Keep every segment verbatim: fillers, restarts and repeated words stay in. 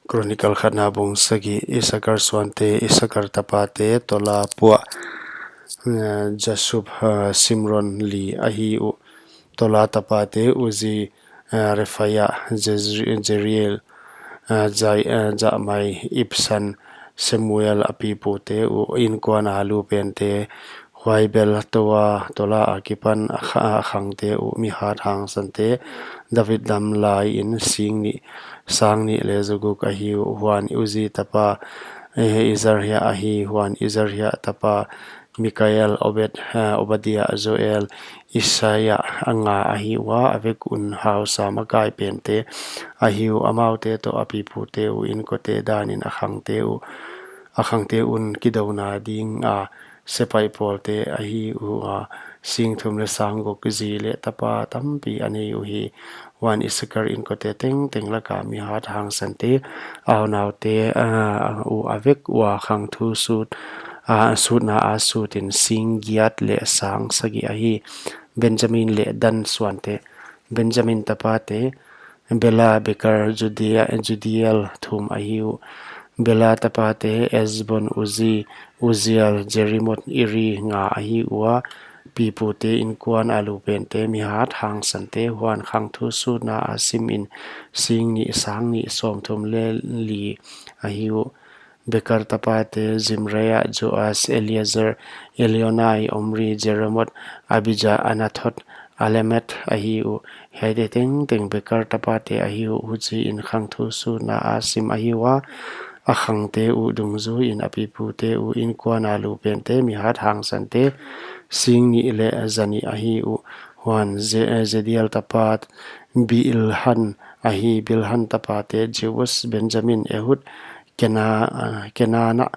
Chronicle khatna bung sagih. Isakar suante, Isakar tapate, Tola, Pua, eh, Jasub, eh, Simron li ahi uh. Tola tapate, Uzi, eh, Refaia, Jezri-, Jeriel, eh, Jai-, eh, Jamai, Ibsan, Semuel, a pipute uh. Inkuan a lupente, huai bel Toa, Tola akipan a kha-, a khangte uh, mi hat hangsante, David dam lai in sing nih, sang nih leh zaguk ahi uh. Huan Uzi tapa, eh, Izarhia ahi, huan Izarhia tapa, Mikael, Obed, eh, Obadia, Joel, Isaia a nga ahi ua, a vek un hausa makai pente ahi uh. Amaute toh a pipute uh, inkote dan in a khangte uh, a khangte un kidouna ding a sepaih pawlte ahi ua, sing thum leh sang guk zi leh tapa tampi a nei uhi. Huan Isakar inkote tengteng laka mi hat hangsante, a unaute, ah, uh a vek ua khangthu sut, ah, sutna a sut in sing giat leh sang sagih ahi. Benjamin leh Dan suante, Benjamin tapate, Bela, Beker, Judia-, Judiel thum ahi uh. Bela tapate, Ezbon, Uzi, Uziel, Jerimot, Iri nga ahi ua. Pipute, inkuan a lupente, mi hat hangsante, huan khangthu sutna a sim in sing nih, sang nih, sawmthum leh li ahi uh. Beker tapate, Zimria, Joas, Eliezer, Elionai, Omri, Jeremot, Abija, Anathot, Alemet ahi uh. Hiaite tengteng Beker tapate ahi uh, huchiin khangthu sutna a sim ahi ua. A khangte uh dungzui in a pipute uh, inkuan a lupente, mi hat hangsante, sing nih leh za nih ahi uh. Huan Ze-, Zediel tapat Bilhan ahi, Bilhan tapate, Jeus, Benjamin, Ehud, Kena-, ah, Kenana,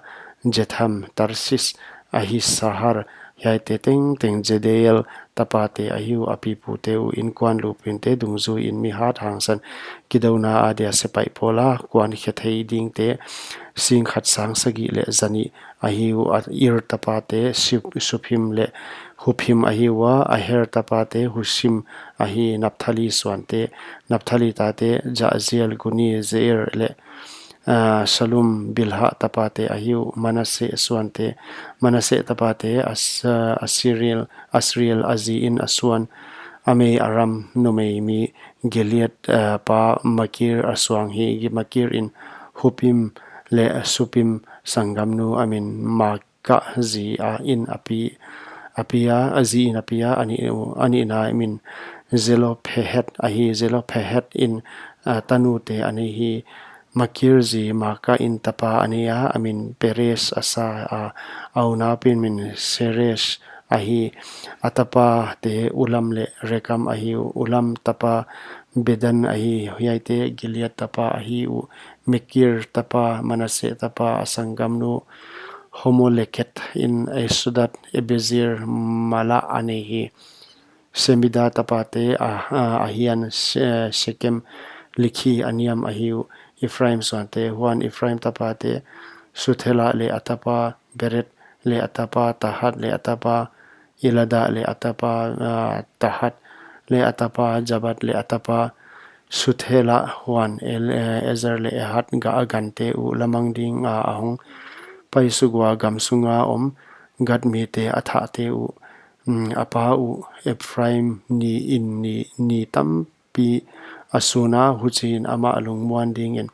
Jetham, Tarsis, Ahisahar, hiaite tengteng Jediel tapate ahi uh. A pipute uh, inkuan lupente dungzui in mi hat hangsan, kidouna adia sepaih pawla kuan khe thei dingte, sing khat sang sagih leh za nih ahi uh. A Ir tapate, Sup-, Supim leh Hupim ahi ua. Aher tapate, Husim ahi. Naphtali suante, Naphtali tate, Jaziel, Guni, Zeir leh ah, Salum, Bilha tapate ahi uh. Manase suante, Manase tapate, As-, ah, Asriel, Asriel a ziin a suan, amei Aram numei mi, Gilead, ah, pa Makir a suang hi. Gi-, Makir in Hupim leh Supim sanggamnu a min Maaka zi a in a pi, a pia, a ziin a pia, a ni, a nihna min Zelophehad ahi. Zelophehad in, ah, tanute a nei hi. Makir zi Maaka in tapa a nei a, a min Peres a sa a, a unau pen min Seres ahi. A tapate Ulam leh Rekam ahi uh. Ulam tapa Bedan ahi, hiaite Gilead tapa ahi uh. Makir tapa, Manase tapa, a sanggamnu Homoleket in Esdat, Ebezir, Mala a nei hi. Semida tapate, a, a, Ahian, Se-, Sekem, Likhi, Aniam ahi uh. Efraim suante, huan Efraim tapate, Suthela leh a tapa, Beret leh a tapa, Tahat leh a tapa, Elada leh a tapa, ah, Tahat leh a tapa, Jabad leh a tapa, Suthela. Huan El-, eh, Ezer leh Ehad Ga-, a gante uh lamang dinga a hong paisuk ua, gam sunga om Gad mite a thahte uh, mm, a pa uh Efraim ni in ni, ni tampi a suna, huchiin amah lungmuan dingin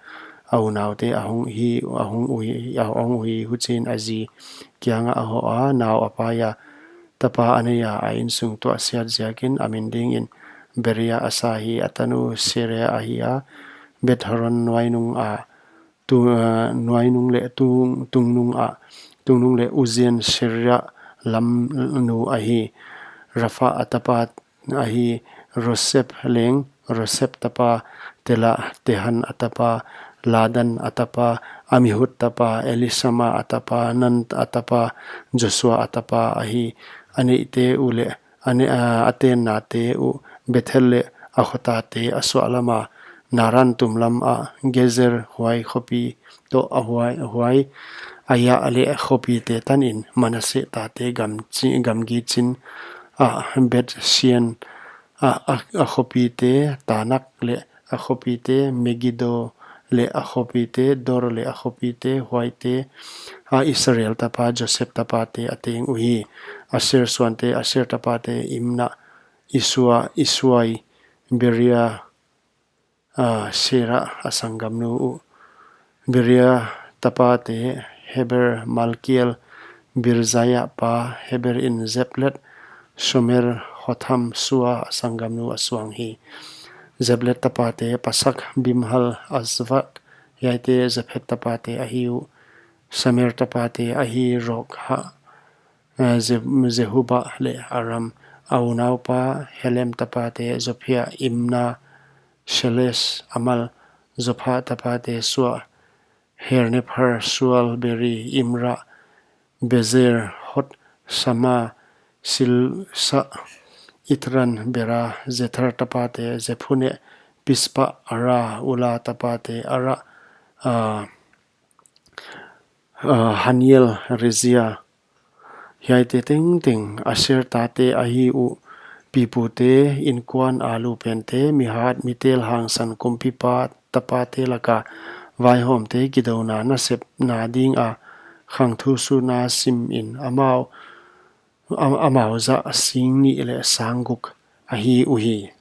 a unaute a hong hi, a hong uhi, a hong uhi. Huchiin a zi kianga a hoh a, nau a paia, tapa a neia, a insung tuahsiat ziakin. A min dingin Beria a sa hi. A tanu Seria ahi a, Beth-horon nuainung a, tu-, ah, nuainung leh tung-, tungnung a, tungnung leh Uzzien, Seria lamnu ahi. Rapha a tapa ahi. Rosep leng, Rosep tapa Tela, Tehan a tapa, Ladan a tapa, Amihud tapa, Elisama a tapa, Nan a tapa, Josua a tapa ahi. A neihte uh leh a ne-, a, a tennate uh Bethel leh a khotate a suahlama, Naran tumlama Gezer, huai khopi toh a huai, huai a ia leh khopite tanin, Manase tate gam chi-, gamgi chin a, Beth-shean a, a, a khopite, Tanak leh a khopite, Megido leh a khopite, Dor leh a khopite, huaite a Israel tapa Joseph tapate a teng uhi. Aser suante, Aser tapate: Imna, Isua, Isuai, Beria, Sera a sanggamnu uh. Beria tapate: Heber, Malkiel, Birzaia pa. Heberin Jeplet, Somer, Hotham, Sua a sanggamnu a suang hi. Jeplet tapate: Pasak, Bimhal, Azvat. Hiaite Jephet tapate ahi uh. Somer tapate ahi: Rogha, Jehuba leh Aram. A unaupa: Helem tapate: Zophia, Imna, Sheles, Amal. Zopha tapate: Sua, Hernephar, Sual, Beri, Imra, Bezer, Hod, Sama, Silsa, Itran, Bera. Jethar tapate: Jephune, Pispa, Ara. Ula tapate: Ara, Haniel, Rizia. Hiaite tengteng Aser tate ahi uh. Pipute, inkuan a lupente, mihat, mitel hangsan, kumpipa tapate laka vaihawmte, kidouna nasepna dinga khangthu suna simin amau zah sing nih leh sang guk ahi uhi.